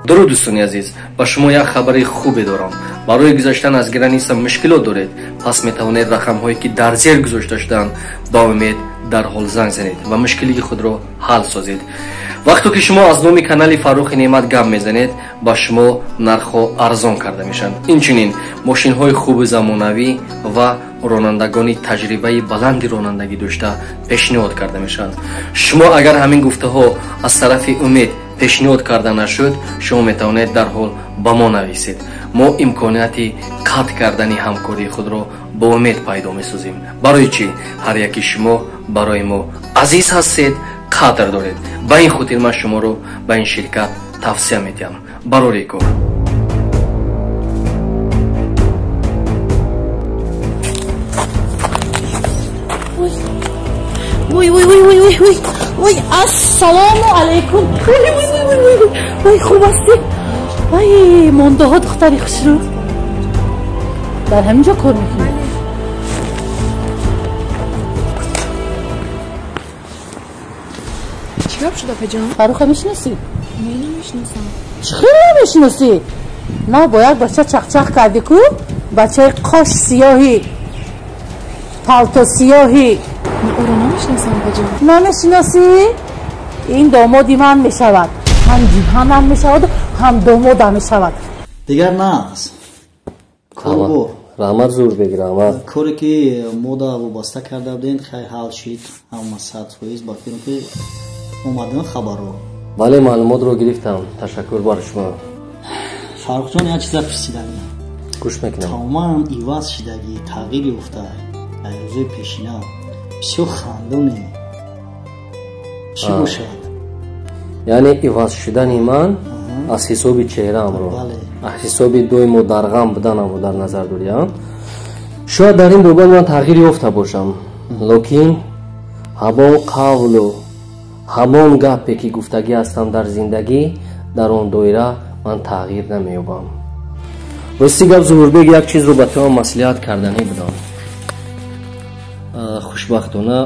Дуруд дӯстони азиз, ба шумо як хабари хубе дорам. Барои гузаштан аз граница мушкилот доред, пас метавонед рақамҳое ки дар зер гузошта шудаанд ба Умед дарҳол занг занед ва мушкилии худро ҳал созед. Вақто ки шумо аз номи канали Фаррухи Неъмат гап мезанед, ба шумо нархҳо арзон карда мешаванд. Инчунин мошинҳои хуби замонавӣ ва ронандагони таҷрибаи баланди ронандагӣ дошта пешниҳод карда мешаванд. Шумо агар ҳамин гуфтаҳо аз тарафи Умед пешниҳод карда нашуд, шумо метавонед дарҳол ба мо нависед. Мо имконияти қатъ кардани ҳамкории худро бо Умед пайдо месозем. Барои чӣ? Ҳар яки шумо барои мо азиз ҳастед, қадр доред. Ба ин хотир ман шуморо ба ин ширкат тавсия медиҳам. Барори кор. Ой, ой, ой, ой, ой, ой, ой, ассалому алайкум. Ой, ой, ой, ой, ой, ой, хуб ҳастӣ? Ой, мондаҳо духтари хушрӯ. Дар ҳамин ҷо кор мекунӣ? Чӣ гап шуд, апаҷон? Фарруха мешиносӣ? Не, намешиносам. Чӣ хеле намешиносӣ? На, бо як бача чақчақ кардӣ ку? Бачаи қош сиёҳӣ, палто сиёҳӣ. Ман ӯро намешиносам, апаҷон. Намешиносӣ? Ин домоди ман мешавад. Ҳам ҷиҳанам мешаваду ҳам домодам мешавад. Дигар нааст. Корбор. Раҳмат Зуҳурбек, раҳмат. Коре ки мода вобаста карда будем, хай ҳал шид, ҳама 100%, ба фикрм ки омадан хабарро. Бале, маълумотро гирифтам. Ташаккур бар шумо. Фаррухҷон, як чиза пурсиданӣ. Гӯш мекунам. Тамоман иваз шидагӣ, тағйир ёфта дар рӯзои пешина. Бисёр хандоне. Чӣ бошад? Яъне иваз шудани ман аз ҳисоби чеҳраамро, аз ҳисоби доимо дар ғам буданамро дар назар дорӣ. Шояд дар ин бобат ман тағйир ёфта бошам, лекин ҳамон қавлу ҳамон гапе ки гуфтагӣ ҳастам дар зиндагӣ, дар он доира ман тағйир намеёбам. Рости гап, Зуҳурбек, як чизро ба туам маслиҳат карданӣ будам. Хушбахтона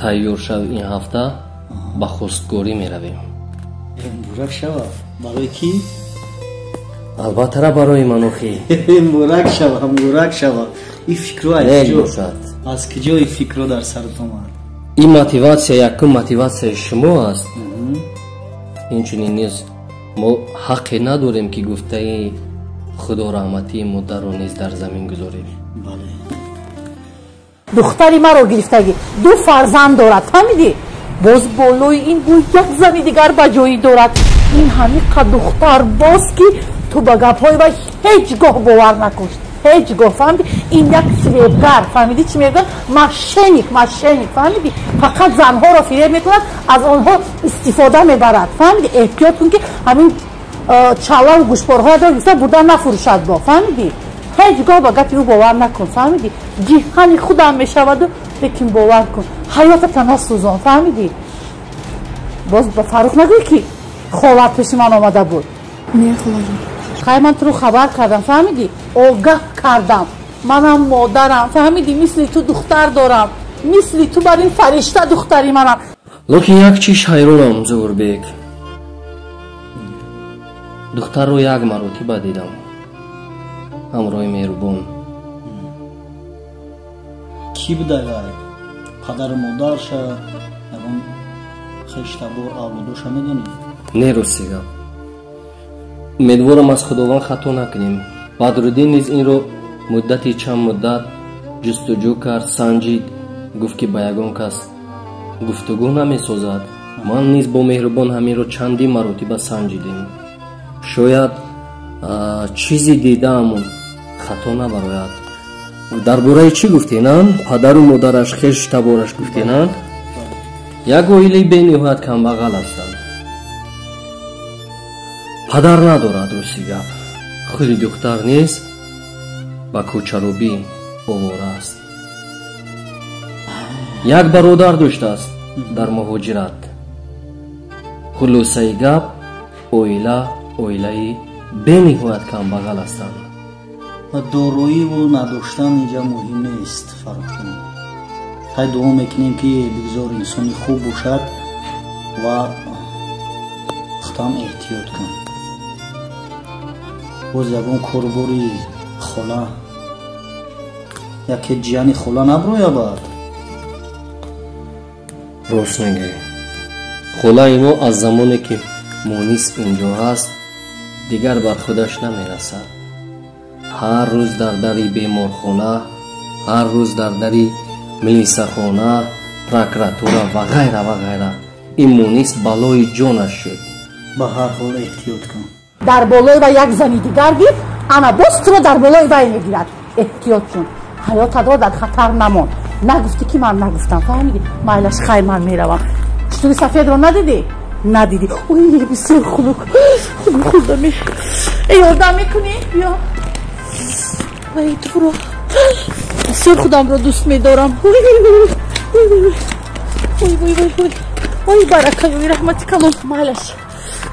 тайёр шав, ин ҳафта ба хостгорӣ меравем. Муборак шава. Барои кӣ? Албатта барои ман охи. Муборак шава, муборак шава. Ин фикрро аз куҷо? Аз куҷо ин фикрро дар сарат омад? Ин мотиватсия якум мотиватсияи шумо аст. Инчунин низ мо ҳаққе надорем ки гуфтаи худо раҳматии модарро низ дар замин гузорем. Бале. Духтари маро гирифтагӣ, ду фарзанд дорад, фаҳмидӣ? Боз болои ин бу як зани дигар ба ҷоӣ дорад. Ин ҳамиқа духтар боз ки ту ба гапҳои вай ҳеҷ гоҳ бовар накун. Ҳеҷ гоҳ, фаҳмидӣ? Ин як фиребгар, фаҳмидӣ чӣ мегӯяд? Мошенник, мошенник, фаҳмидӣ? Фақат занҳоро фиреб мекунад, аз онҳо истифода мебарад, фаҳмидӣ? Эҳтиёт кун ки ҳамин чалаву гӯшпорҳоро гирифта бурда нафурӯшад бо, фаҳмидӣ? Ҳеҷ гоҳ ба гапи ӯ бовар накун, фаҳмидӣ? Ҷиҳани худам мешаваду, лекин бовар кун, ҳаётата насӯзон, фаҳмидӣ? Боз ба Фаррух нагӯй ки холат пеши ман омада буд. Не, холаҷон. Хай, ман туро хабар кардам, фаҳмидӣ? Огаҳ кардам. Манам модарам, фаҳмидӣ? Мисли ту духтар дорам, мисли ту бар ин фаришта духтари манам. Лекин як чиз ҳайронам, Зуҳурбек. Духтарро як маротиба дидам ҳамроҳи меҳрубон. Кӣ буда вай? Падару модарша, ягон хештабор, авлодоша медонӣ? Не, рости гап. Умедворам аз Худованд хато накунем. Бадруддин низ инро муддати чанд муддат ҷустуҷӯ кард, санҷид, гуфт ки ба ягон кас гуфтугӯ намесозад. Ман низ бо меҳрубон ҳаминро чандин маротиба санҷидем. Шояд чизи дидаам хато набарояд. Дар бораи чӣ гуфтенанд? Падару модараш, хешу табораш гуфтенанд? Як оилаи бениҳоят камбағал ҳастанд. Падар надорад, рости гап. Худи духтар низ ба кӯчаробӣ овора аст. Як бародар доштааст дар муҳоҷират. Хулосаи гап, оила оилаи бениҳоят камбағал ҳастанд. Ва дороиву надоштан инҷа муҳим нест, Фаррухҷон. Хай дуо мекунем, ки бигзор инсони хуб бошад ва худам эҳтиёт кун. Боз ягон корубори хола, яке ҷияни хола наброя баъд. Рост мегӯӣ. Холаи мо аз замоне ки Мунис инҷо ҳаст, дигар бар худаш намерасад. Ҳар рӯз дар дари беморхона, ҳар рӯз дар дари милисахона, прокуратура ва ғайра ва ғайра. Ин Мунис балои ҷонаш шуд. Ба ҳар ҳол эҳтиёт кун. Дар болои вай як зани дигар гир, ана боз туро дар болои вай мегирад. Эҳтиёт кун, ҳаётатро дар хатар намон. Нагуфтӣ ки ман нагуфтам, фаҳмидӣ? Майлаш, хай, ман меравам. Чутури сафедро надидӣ? Надидӣ? Ой, бисёр хунук, хунук хӯрдами. Э, ёрдам мекунӣ? Биё. Ай, туро бисёр худамро дӯст медорам. Ой, ой, ой, ой, ой, барака, ой, раҳмати калон. Майлаш.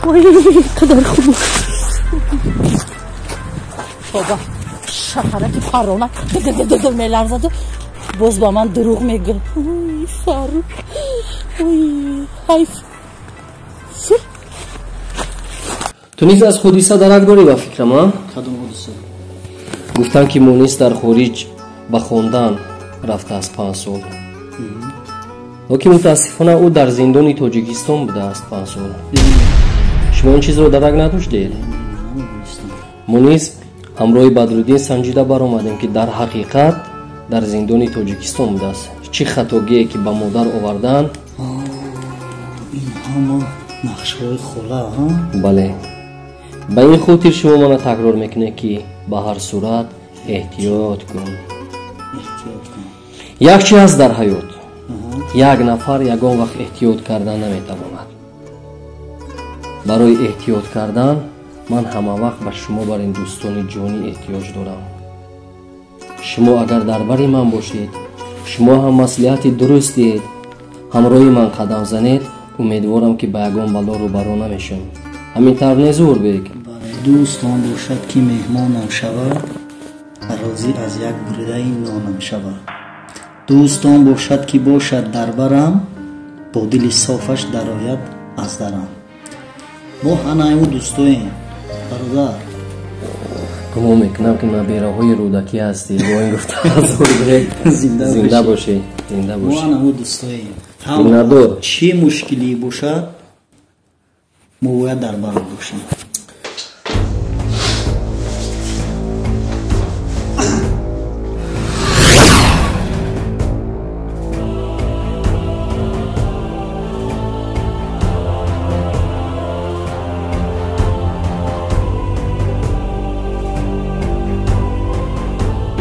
Ой, қадар хунук. Тоба, шафараки паррона дидидидидил меларзаду боз ба ман дурӯғ мегӯяд. Ой, Фаррух, ой, ҳайф. Ту низ аз ҳодиса дарак дорӣ ба фикрам, а? Кадом ҳодиса? Гуфтанд, ки Мунис дар хориҷ ба хондан рафтааст 5 сол. Лекин мутаассифона ӯ дар зиндони Тоҷикистон будааст 5 сол. Шумо ин чизро дарак надоштед? Мунис ҳамроҳи Бадруддин санҷида баромадем, ки дар ҳақиқат дар зиндони Тоҷикистон будааст. Чӣ хатогие ки ба модар овардан? Ин ҳама нақшҳои хола, бале. Ба ин хотир шумо мана такрор мекунед, ки ба ҳар сурат эҳтиёт кун. Як чи ҳаст дар ҳаёт, як нафар ягон вақт эҳтиёт кардан наметавонад. Барои эҳтиёт кардан ман ҳама вақт ба шумо, бар ин дӯстони ҷонӣ эҳтиёҷ дорам. Шумо агар дар бари ман бошед, шумо ҳам маслиҳати дуруст диҳед, ҳамроҳи ман қадам занед, умедворам, ки ба ягон бало рӯбарӯ намешавем. Ҳамин тавр не, Зуҳурбек? Дӯст он бошад, ки меҳмонам шавад, розӣ аз як буридаи нонам шавад. Дӯст он бошад, ки бошад дар барам, бо дили софаш дарояд аз дарам. Мо ҳанаи ӯ дӯстоем, бародар. Гумон мекунам, ки набераҳои Рӯдакӣ ҳастӣ. Бо ин гуфта, Зуҳурбек, зинда бошӣ, зинда бошӣ. Мо ҳанаи ӯ дӯстоем. Миннатдор. Чӣ мушкилӣ бошад, мо бояд дар бар бошем.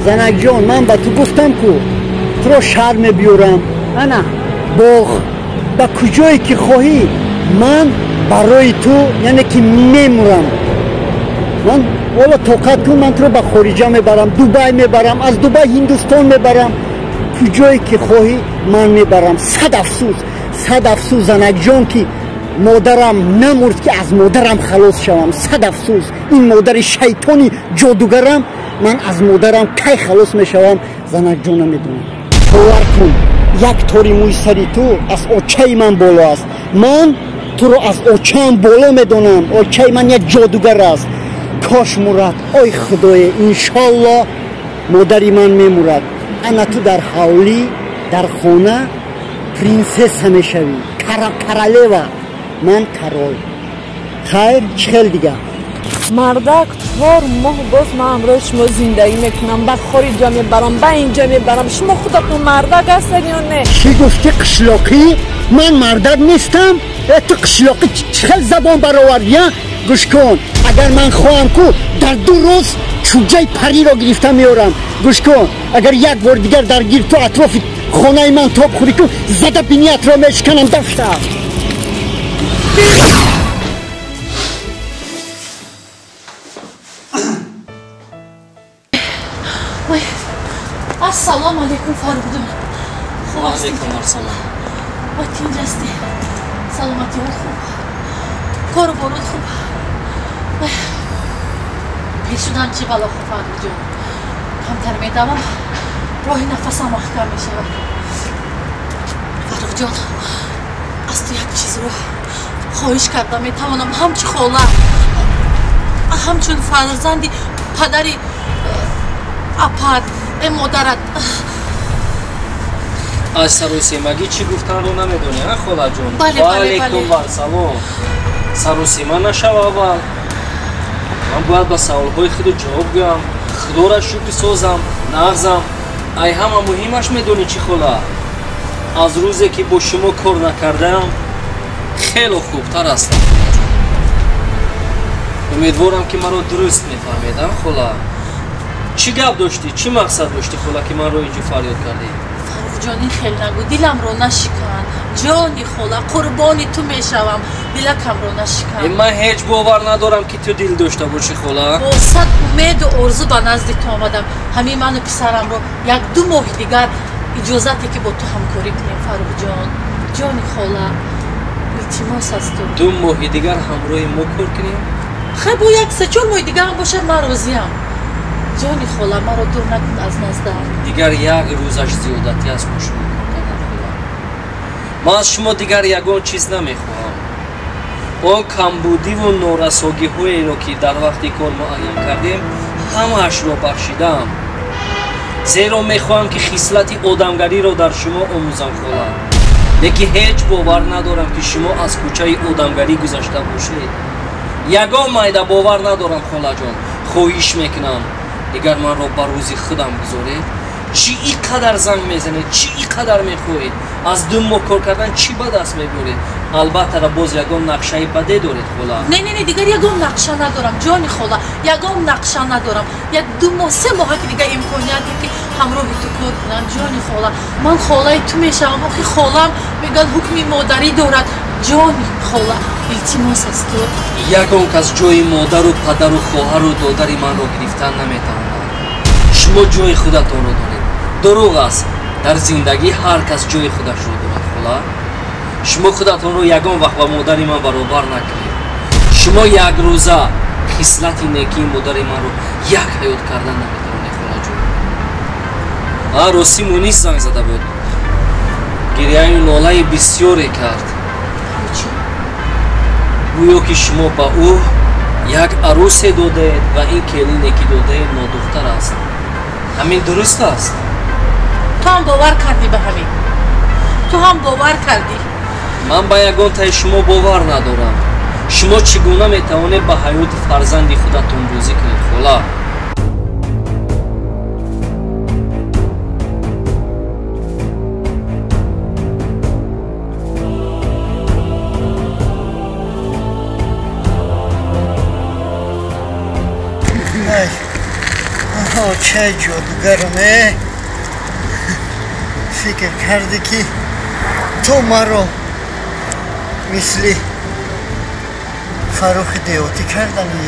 Занакҷон, ман ба ту гуфтам, ку туро шаҳр мебиёрам. Ана боғ, ба куҷое ки хоҳӣ, ман барои ту, яъне ки мемурам. Ман ҳоло тоқат кун, ман туро ба хориҷа мебарам, Дубай мебарам, аз Дубай Ҳиндустон мебарам. Куҷое ки хоҳӣ, ман мебарам. Сад афсӯс, сад афсӯс, занакҷон, ки модарам намурд, ки аз модарам халос шавам. Сад афсӯс, ин модари шайтони ҷодугарам, ман аз модарам кай халос мешавам, занакҷон, намедонам. Бовар кун, як тори мӯи сари ту аз очаи ман боло аст. Ман туро аз очаам боло медонам. Очаи ман як ҷодугар аст. Кош мурад, ой худое, иншолло модари ман мемурад. Ана ту дар ҳавлӣ, дар хона принсесса мешавӣ, королева, ман король. Хайр, чӣ хел дигар? Мардак, 4 моҳ боз ман ҳамроҳи шумо зиндагӣ мекунам, ба хориҷа мебарам, ба инҷа мебарам. Шумо худатон мардак ҳастед ё не? Чӣ гуфтӣ, қишлоқӣ? Ман мардак нестам? Э, ту қишлоқӣ, чӣ хел забон баровардӣ, а? Гӯш кун, агар ман хоҳам, ку дар 2 рӯз чӯҷаи париро гирифта меорам. Гӯш кун, агар як бор дигар дар гирд ту атрофи хонаи ман тоб хӯрӣ, ку зада биниятро мешиканам. Дафта. Ассалому алайкум Фаррух. Хуб ҳастӣ? Алайкум ассалом. Ва тинҷ ҳастӣ? Саломатиҳот хуб? Кору борот хуб? Пир шудан чӣ бало хуб Фаррухҷон. Камтар медавам, роҳи нафасам маҳкам мешавад. Фаррухҷон, аз ту як чизро хоҳиш карда метавонам, ҳамчун хола, ҳамчун фарзанди падари апат, модарат. Аз саросемагӣ чӣ гуфтанро намедонӣ, а холаҷон? Ваалайкум ассалом. Саросема нашав аввал. Ман бояд ба саволҳои худу ҷавоб гӯям, худоро шукр созам, нағзам. Ай ҳама муҳимаш медонӣ чӣ хола? Аз рӯзе ки бо шумо кор накардаам, хело хубтар ҳастам. Умедворам ки маро дуруст мефаҳмед, а хола? Чӣ гап доштӣ, чӣ мақсад доштӣ хола ки манро инҷо фарёд кардӣ? Фаррухҷон, ин хел нагӯ, диламро нашикан. Ҷони хола, қурбони ту мешавам, дилакамро нашикан. Ман ҳеҷ бовар надорам ки ту дил дошта бошӣ хола. Бо сад умеду орзу ба назди ту омадам. Ҳамин ману писарамро як-ду моҳи дигар иҷозате ки бо ту ҳамкорӣ кунем. Фаррухҷон, ҷони хола, илтимос аз ту. 2 моҳи дигар ҳамроҳи мо кор кунем? Хай, бо як се-чор моҳи дигар ҳам бошад, ман розиям. Ҷони хола, маро дур накун аз наздар. Дигар як рӯзаш зиёдатӣ аст бо шумо кор кардан хола. Ман аз шумо дигар ягон чиз намехоҳам. Он камбудиву норасогиҳоеро ки дар вақти кор муайян кардем, ҳамаашро бахшидаам. Зеро мехоҳам ки хислати одамгариро дар шумо омӯзам хола. Лекин ҳеҷ бовар надорам ки шумо аз кӯчаи одамгарӣ гузашта бошед. Ягон майда бовар надорам холаҷон. Хоҳиш мекунам, дигар манро ба рӯзи худам гузоред. Чӣ ин қадар занг мезанед, чӣ ин қадар мехоҳед? Аз 2 моҳ кор кардан чӣ ба даст меборед? Албатта боз ягон нақшаи баде доред хола. Не, не, не, дигар ягон нақша надорам ҷони хола, ягон нақша надорам. 1-2 моҳ, 3 моҳа ки дигар имконияте ки ҳамроҳи ту кор кунам ҷони хола. Ман холаи ту мешавам, охи холам мегӯяд ҳукми модарӣ дорад. Ҷони хола, илтимос аз ту. Ягон кас ҷои модару падару хоҳару додари манро гирифтан наметавонад. Шумо ҷои худатонро доред. Дурӯғ аст, дар зиндагӣ ҳар кас ҷои худашро дорад хола. Шумо худатонро ягон вақт ба модари ман баробар накунед. Шумо якрӯза хислати некии модари манро як ҳаёт кардан наметавонед холаҷон. А ростӣ Мунис занг зада буд, гиряю нолаи бисёре кард. Гӯё ки шумо ба ӯ як арӯсе додаед ва ин келине ки додаед нодухтар аст. Ҳамин дуруст аст? Ту ҳам бовар кардӣ ба ҳамин? Ту ҳам бовар кардӣ? Ман ба ягонтаи шумо бовар надорам. Шумо чӣ гуна метавонед ба ҳаёти фарзанди худатон бозӣ кунед хола? Чай ҷодугарам, э? Фикр кардӣ ки ту маро мисли Фаррухи деҳотӣ кардани?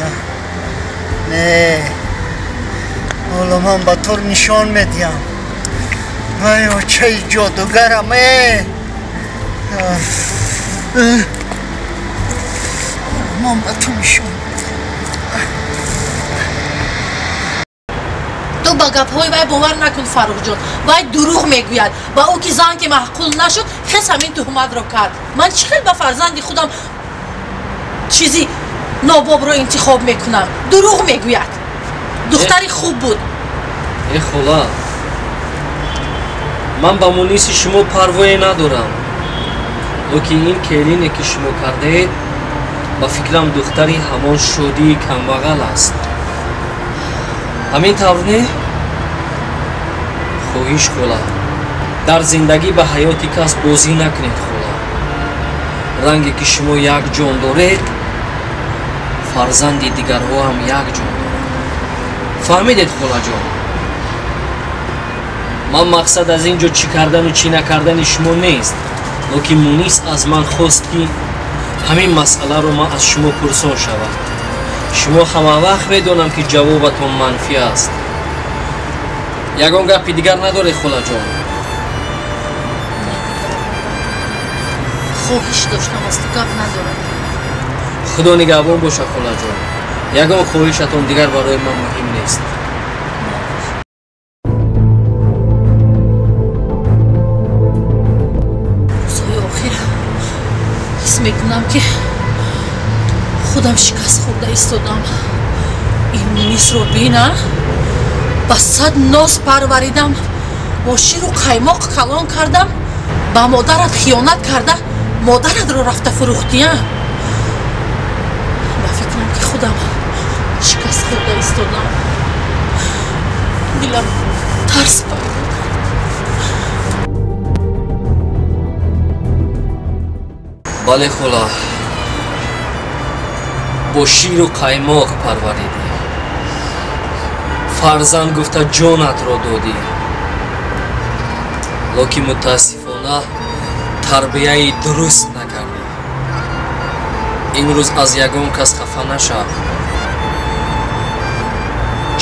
Не, ҳоло ман ба ту нишон медиҳам. Вай, очаи ҷодугарам, э? Ман ба ту нишон. Ту ба гапҳои вай бовар накун Фаррухҷон. Вай дурӯғ мегӯяд. Ба ӯ ки зан ки маъқул нашуд, хес ҳамин туҳматро кард. Ман чӣ хел ба фарзанди худам чизи нобобро интихоб мекунам? Дурӯғ мегӯяд. Духтари хуб буд. Э хола, ман ба муниси шумо парвое надорам. Лекин ин келине ки шумо кардаед, ба фикрам духтари ҳамон шодии камбағал аст. Ҳамин тавр не? Хоҳиш хола, дар зиндагӣ ба ҳаёти кас бозӣ накунед хола. Ранге ки шумо як ҷон доред, фарзанди дигарҳо ҳам як ҷон доранд. Фаҳмидед холаҷон? Ман мақсад аз ин ҷо чӣ кардану чӣ накардани шумо нест, лекин Мунис аз ман хост ки ҳамин масъаларо ман аз шумо пурсон шавам. Шумо ҳама вақт медонам ки ҷавобатон манфӣ аст. Ягон гапи дигар надоред, холаҷон? Хоҳиш доштам, аз ту гап надорам. Худо нигаҳбон бошад, холаҷон. Ягон хоҳишатон дигар барои ман муҳим нест. Рӯзҳои охир ҳис мекунам, ки худам шикаст хӯрда истодам. Ин Мунисро бина, ба сад ноз парваридам, бо ширу қаймоқ калон кардам, ба модарат хиёнат карда, модаратро рафта фурӯхтия. Ба фикрам, ки худам шикаст хӯрда истодам. Дилам тарс пайдо кард. Бале, хола, бо ширу қаймоқ парваридӣ, фарзанд гуфта ҷонатро додӣ, лекин мутаассифона тарбияи дуруст накардӣ. Имрӯз аз ягон кас хафа нашав.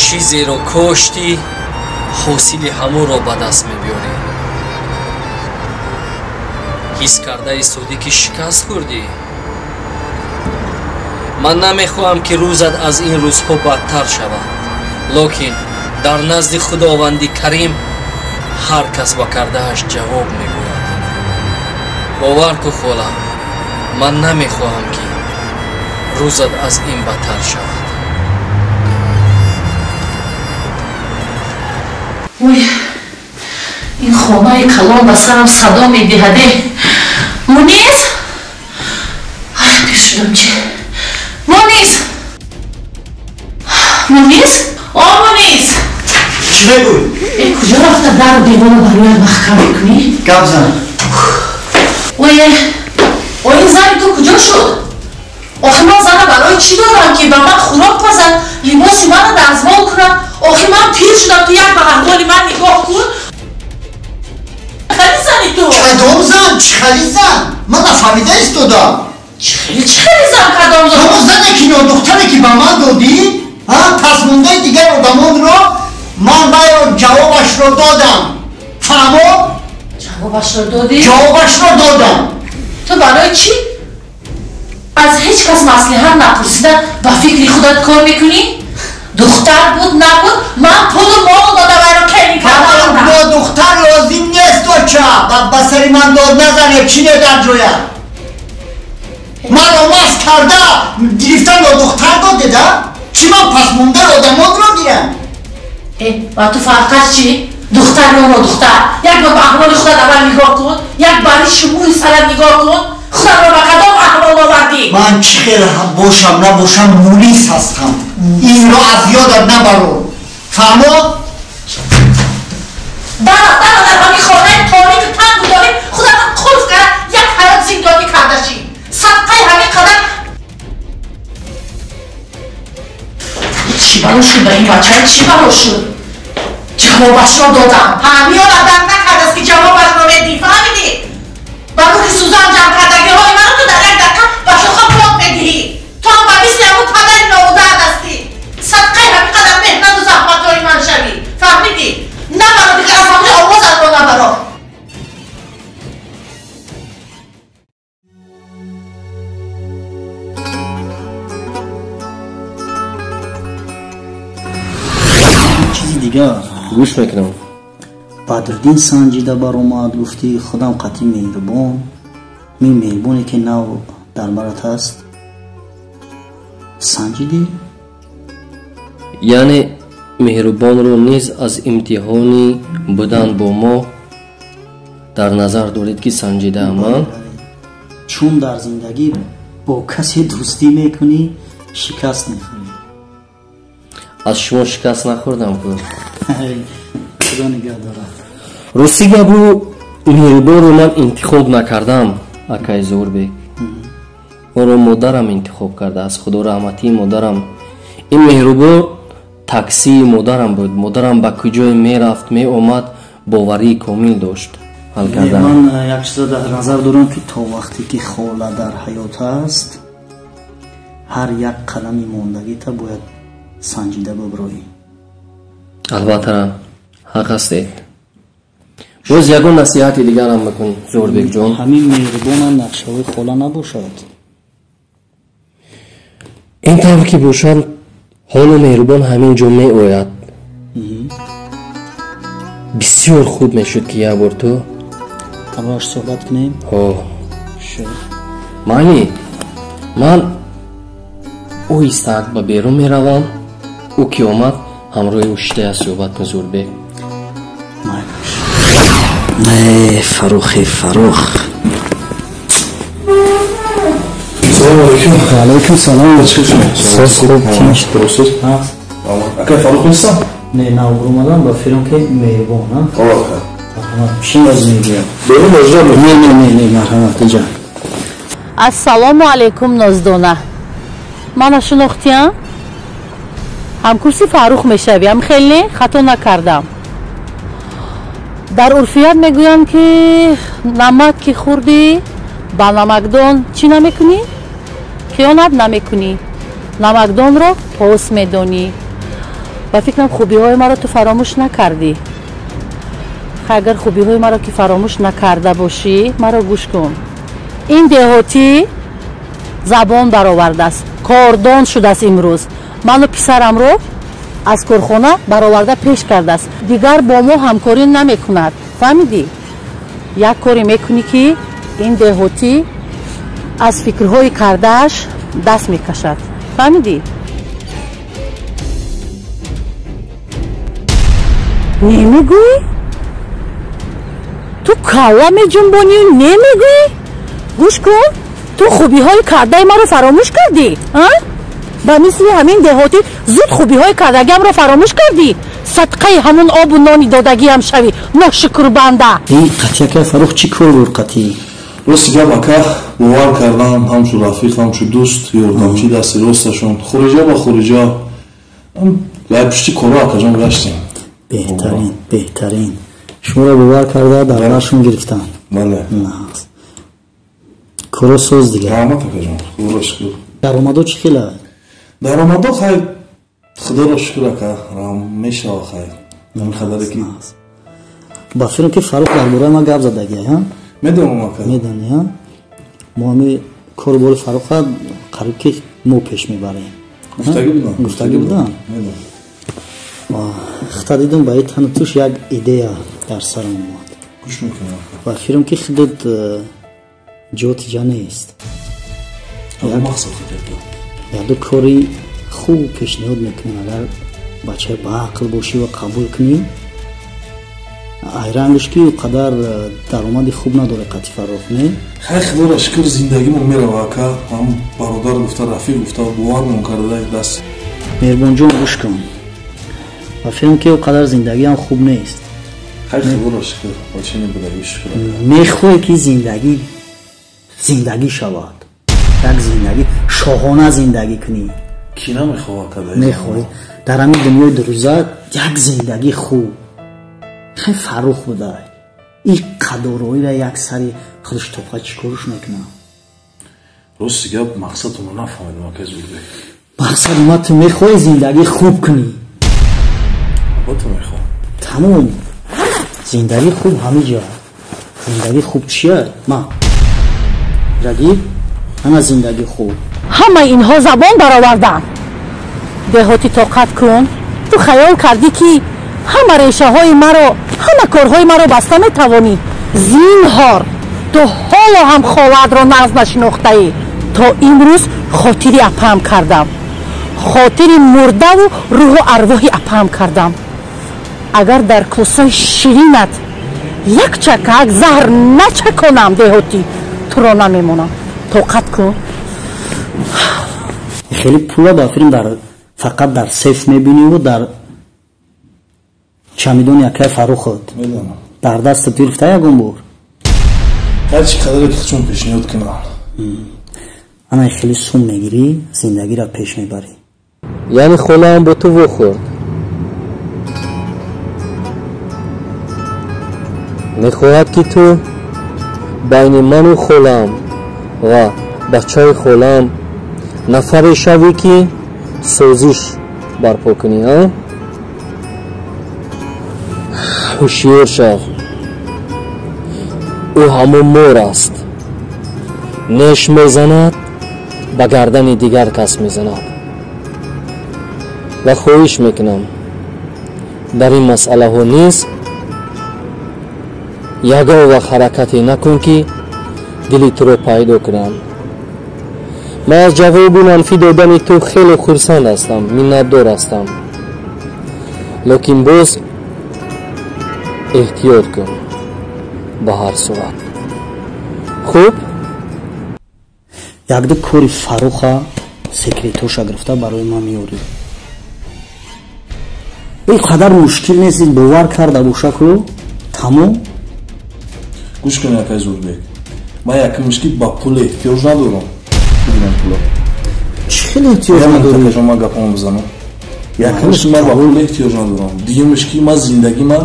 Чизеро коштӣ, ҳосили ҳамонро ба даст мебиёрӣ. Ҳис карда истодӣ, ки шикаст хӯрдӣ. Ман намехоҳам, ки рӯзат аз ин рӯзҳо бадтар шавад, лекин дар назди Худованди Карим ҳар кас ба кардааш ҷавоб мегӯяд. Бовар ку, хола, ман намехоҳам, ки рӯзат аз ин бадтар шавад. Ой, ин хонаи калон ба сарам садо медиҳаде. Мунис, ай, пир шудам чи. Мунис, Мунис, о Мунис! Чӣ мегӯй? Э, куҷо рафта дару деворро барояд маҳкам мекунӣ? Гап зан. Ое, ой, ин зани ту куҷо шуд? Охи ман зана барои чӣ дорам, ки ба ман хӯрок пазад, либоси маро дастмол кунад? Охи ман пир шудам, ту як ба аҳволи ман нигоҳ кун. Хали зани ту? Кадом зан? Чӣ хали зан? Ман нафаҳмида истодам. Чӣ хели зан? Кадом зан? Ҳамон зане ки нодухтаре, ки ба ман додӣ, пасмондаи дигар одамонро ман вайро ҷавобашро додам. Фаҳмо? Ҷавобашро додӣ? Ҷавобашро додам. Ту барои чӣ аз ҳеҷ кас маслиҳат напурсида ба фикри худат кор мекунӣ? Духтар буд набуд, ман пулу мол дода вайро келин кардам. Бо духтар лозим нест, оча. Ба сари ман дод назане, чӣ не дар ҷоя? Маро маст карда гирифта нодухтар додеда? Чӣ ман пасмондаи одамонро гирам? Э, ба ту фарқаш чӣ? Духтар ё нодухтар? Як бор ба аҳволи худат аввал нигоҳ кун, як бари шумӯи сарат нигоҳ кун. Худатро ба кадом аҳвол овардӣ? Ман чӣ хел бошам набошам, Мунис ҳастам. Инро аз ёдат набаро. Фаҳмо? Дара, дара, дар ҳамин хонаи торику тангу дорӣ худатро қулф карда, як ҳаёт зиндонӣ кардашӣ. Садқаи ҳамин қадар чӣ бало шуд ба ин бача? Чӣ бало шуд? Ҷавобашро додам. Ҳамиёна дар накардааст, ки ҷавобашро медиҳӣ, фаҳмидӣ? Ба рӯҳи сӯзан ҷамъ кардагиҳои маро ту дар як дақиқа ба шоха бод медиҳӣ. Ту ҳам ба мисли ҳамун падари ноудард ҳастӣ. Садқаи ҳамин қадар меҳнату заҳматҳои ман шавӣ, фаҳмидӣ? Набаро дигар, аз ҳамаи овозатро набаро. Чизи дигар. Гӯш мекунам. Бадриддин санҷида баромад, гуфтӣ худам қатъи меҳрубон. Мин меҳрубоне, ки нав дар барат ҳаст, санҷидӣ? Яъне меҳрубонро низ аз имтиҳони будан бо мо дар назар доред, ки санҷидаам ман? Чун дар зиндагӣ бо касе дӯстӣ мекунӣ, шикаст мехӯрӣ. Аз шумо шикаст нахӯрдам ку. Худо нигаҳ дорад. Рости гапу, меҳрубонро ман интихоб накардам, акай Зурбек. Онро модарам интихоб кардааст, худо раҳматии модарам. Ин меҳрубон таксии модарам буд. Модарам ба куҷое мерафт, меомад, боварии комил дошт. Ҳал кардан. Ман як чизо дар назар дорам, ки то вақте ки хола дар ҳаёт аст, ҳар як қадами мондагита бояд санҷида биброӣ. Албатта, Ҳақ ҳастед. Боз ягон насиҳати дигарам бикун, Зӯрбекҷон. Ҳамин меҳрубонам нақшаҳои хола набошад. Ин тавр ки бошад, ҳоло меҳрубон ҳамин ҷо меояд. Бисёр хуб мешуд ки як бор ту ҳамроҳаш суҳбат кунем. Ҳо. Майли, ман оҳистак ба берун меравам. Ӯ ки омад, ҳамроҳи ӯ шида суҳбат кун, Зӯрбек. Фаррухи, Фаррух. Салом алейкум. Ва алейкум салом. Соз хуб, тинч. Дуруст? Акай Фаррух нестам? Не, нав омадам ба филм ки меҳрубон, а? Ака. Марҳамат, чӣ ниёз мегӯям? Берун можда? Не, не, не, не, марҳамат, иҷа. Ассалому алейкум, Ноздона. Мана шинохтиям? Ҳамкурси Фаррух мешавиам, хеле хато накардам. Дар урфият мегӯянд ки намак ки хӯрдӣ, ба намакдон чӣ намекунӣ? Хиёнат намекунӣ. Намакдонро пос медонӣ. Ба фикрам хубиҳои маро ту фаромӯш накардӣ. Агар хубиҳои маро ки фаромӯш накарда бошӣ, маро гӯш кун. Ин деҳотӣ забон баровардааст, кордон шудааст имрӯз. Ману писарамро аз корхона бароварда пеш кардааст. Дигар бо мо ҳамкорӣ намекунад. Фаҳмидӣ? Як коре мекунӣ ки ин деҳотӣ аз фикрҳои кардааш даст мекашад. Фаҳмидӣ? Немегӯӣ? Ту калла меҷунбонию немегӯӣ? Гӯш кун, ту хубиҳои кардаи маро фаромӯш кардӣ? Ба мисли ҳамин деҳотӣ зуд хубиҳои кардагиамро фаромӯш кардӣ? Садқаи ҳамун обу нони додагиам шавӣ, ношукрбанда. Ин қатъи Фаррух чӣ кор буд қатъи? Рости гап ака, бовар кардам, ҳамчун рафиқ, ҳамчун дӯст, ёрдамчи дасти росташон, хориҷа ба хориҷа, дар пушти коро акаҷон гаштем. Беҳтарин, беҳтарин. Шуморо бовар карда дар баршон гирифтан. Бале. Коро соз дигар. Раҳмат акаҷон, худоро шукр. Даромадо чӣ хела? Даромадо хай, худоро шукр ака, мешава хай. Ҳамин қадаре ки. Ба фикрам ки Фаррух дар бораи ман гап задагӣ, ҳа? Медонам ака. Медонӣ, ҳа? Мо ҳами кору бори Фарруха қариб ки мо пеш мебарем. Гуфтагӣ будам. Гуфтагӣ будам? Медонам. Хата дидам ба ин тану туш як идея дар сарам омад. Гӯш мекунам. Ба фикрам ки худат ҷоти ҷа нест. Мақсад худат. Яду кори хуб пешниҳод мекунем, агар бачаи баақл бошӣ ва қабул кунӣ. Айрангаш ки қадар даромади хуб надорад қатъи Фаррух, не? Хай, худоро шукр, зиндагимон мерава ака. Ҳам бародар гуфта, рафиқ гуфта, бовармон карда даст. Меҳрубонҷон, гӯш кун. Ба фикрам ки қадар зиндагиам хуб нест. Хай, худоро шукр, бачаи будаги шукр. Мехоҳӣ ки зиндагӣ шавад. Як зиндагӣ шоҳона зиндагӣ кунӣ. Ки намехоҳад ака? Мехоҳӣ дар ҳамин дунёи дурӯза як зиндагӣ хуб. Хай Фаррух буда. Ин қадороира як сари худаш тоқа чӣ корш мекунад? Рости гап, мақсадтонро нафаҳмидам ака Зӯрбек. Мақсади ма ту мехоҳӣ зиндагӣ хуб кунӣ. Албатта мехоҳам. Тамом. Зиндагӣ хуб ҳамин ҷо. Зиндагӣ хуб чия? Ма рагиб, ҳама зиндагӣ хуб. Ҳамаи инҳо забон бароварданд. Деҳотӣ тоқат кун. Ту хаёл кардӣ ки ҳама решаҳои маро, ҳама корҳои маро баста метавонӣ. Зинҳор, ту ҳоло ҳам холаатро нағз нашинохтаӣ. То имрӯз хотири апаам кардам, хотири мурдаву рӯҳу арвоҳи апаам кардам. Агар дар косаи ширинат як чакак заҳр начаконам, деҳотӣ, туро намемонам. Тоқат кун. Хеле пула ба филм дар фақат дар сейф мебиниву дар чамидони акай Фаррухот. Дар дастат гирифта ягон бор? Ҳар чӣ қадаре ки худшон пешниҳод кунанд. Ана хеле сум мегирӣ, зиндагиро пеш мебарӣ. Яъне холаам бо ту вохӯрд. Мехоҳад ки ту байни ману холаам ва бачаи холаам нафаре шавӣ ки созиш барпо кунӣ, а? Ҳушёр шав. Ӯ ҳамон мор аст. Неш мезанад, ба гардани дигар кас мезанад. Ва хоҳиш мекунам, дар ин масъалаҳо низ ягон вақт ҳаракате накун, ки дили туро пайдо кунам. Ман аз ҷавоби манфӣ додани ту хеле хурсанд ҳастам, миннатдор ҳастам. Лекин боз эҳтиёт кун ба ҳар сурат. Хуб? Якду кори Фарруха секретоша гирифта барои ман меёрӣ. Ин қадар мушкил нест, бовар карда боша ку тамом. Гӯш кун, акай Зурбек, ман якум мушкил ба пул эҳтиёҷ надорам. Бигирам пула. Чӣ хеле эҳтиёҷ надорӣ? Ман гапамро бизанам. Якумш ман ба пул эҳтиёҷ надорам. Дуюмш ки ман зиндагима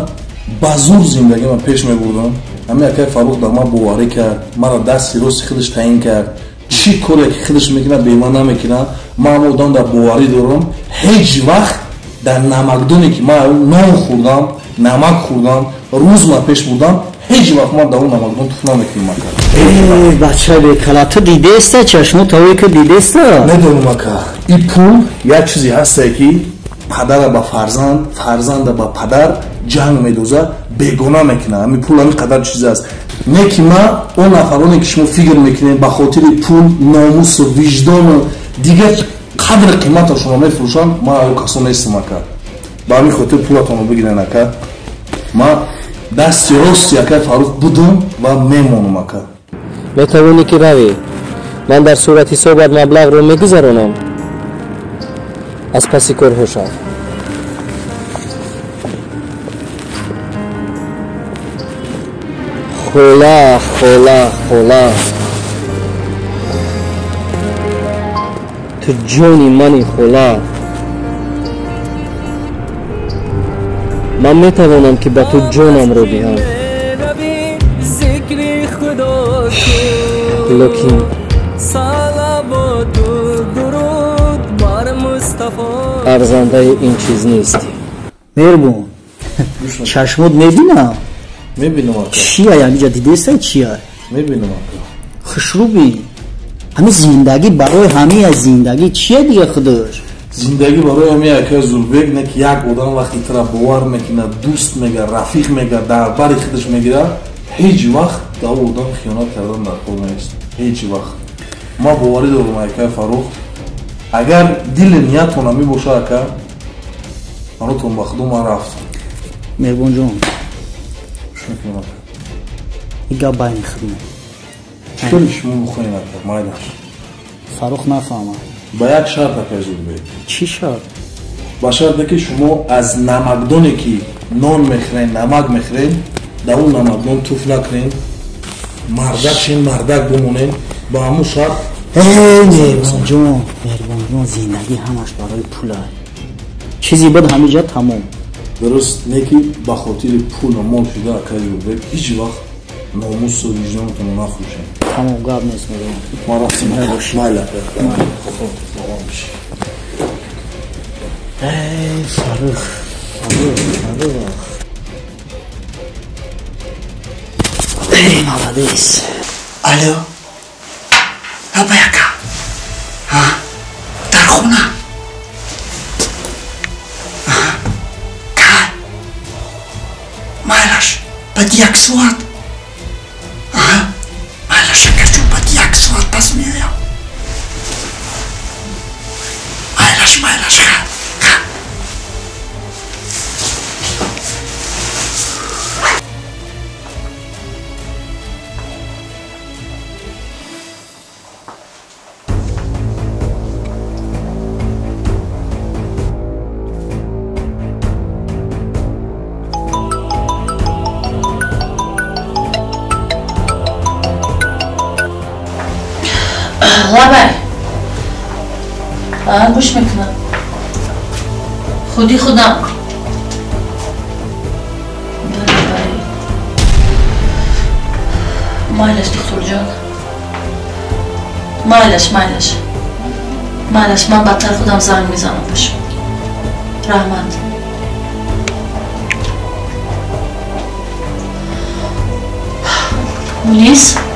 ба зур зиндагима пеш мебурдам. Ҳамин акай Фаррух дар ман боварӣ кард, маро дасти рости худаш таъин кард. Чӣ коре ки худаш мекунад, бе ман намекунад. Ман ҳама одам дар боварӣ дорам. Ҳеҷ вақт дар намакдоне ки ман нон хӯрдам, намак хӯрдам, рӯз ман пеш бурдам, ҳеҷ вақт ман дар он намакдон туф намекунам ака. Э, бача бекала, ту дидеста, чашмо тавое ки дидеста? Медонам ака, ин пул як чизе ҳастае ки падара ба фарзанд, фарзанда ба падар ҷанг медозад, бегона мекунад. Ҳамин пул ҳамин қадар чиз аст. Не ки ман он нафароне ки шумо фикр мекунед ба хотири пул, номусу, виҷдону дигар қадри қиматашонро мефурӯшанд, ман аю касон нестам ака. Ба ҳамин хотир пулатонро бигирен ака. Ман дасти рости акай Фаррух будум ва мемонам ака. Метавонӣ ки равӣ. Ман дар сурати ҳисобат маблағро мегузаронам. Аз паси корҳо шав. Хола, хола, хола. Ту ҷони мани хола. Ман метавонам ки ба ту ҷонамро диҳам. Лекин арзандаи ин чиз нестӣ. Меҳрубон, чашмот мебинам? Мебинам ака. Чия янҷа дидеста чия? Мебинам ака. Хушрӯ бин. Ҳамин зиндагӣ барои ҳамин аз зиндагӣ чия дига худаш? Зиндагӣ барои ҳамин акай Зурбек не ки як одам вақти тура бовар мекунад, дӯст мега, рафиқ мега, дар бари худаш мегирад, ҳеҷ вақт дар он одам хиёнат кардан дар кор нест. Ҳеҷ вақт. Ман боварӣ дорам акай Фаррух, агар дили ниятон ҳамин бошад ака, манотон ба худо ман рафтам. Меҳрубонҷон, гӯш мекунам ака. Ин гап байни худмо. Чӣ кори шумо бихоҳед ака, майлаш. Фаррух нафаҳмад. Ба як шарт акай Зурбек. Чӣ шарт? Ба шарте ки шумо аз намакдоне ки нон мехӯред, намак мехӯред, дар он намакдон туф накунед, мардак шин, мардак бимонед, ба ҳамун шарт. Меҳрубонҷон, меҳрубонҷон, зиндагӣ ҳамаш барои пул аст. Чизе буд ҳамиҷа тамом. Дуруст не ки ба хотири пулу мол шуда акай Зурбек ҳеҷ вақт номусу виҷдонатонро нафурӯшед. Тамом, гап нест меҳрубон. Ман рафтам. Майла. Салом бошед. Эй, Фаррух, Фаррух, Фаррух. Эй, молодец. Алло. Лабай ака. Ҳа? Дар хона. Кай? Майлаш, баъд як соат. Аҳа. Майлаш акаҷон, баъд як соат пас меоям. Майлаш, майлаш, ха. Ха. Лабай. Гӯш мекунам. Худи худам. Бале, бале. Майлаш, духтурҷон. Майлаш, майлаш. Майлаш, ман бадтар худам занг мезанам ба шумо. Раҳмат. Мунис.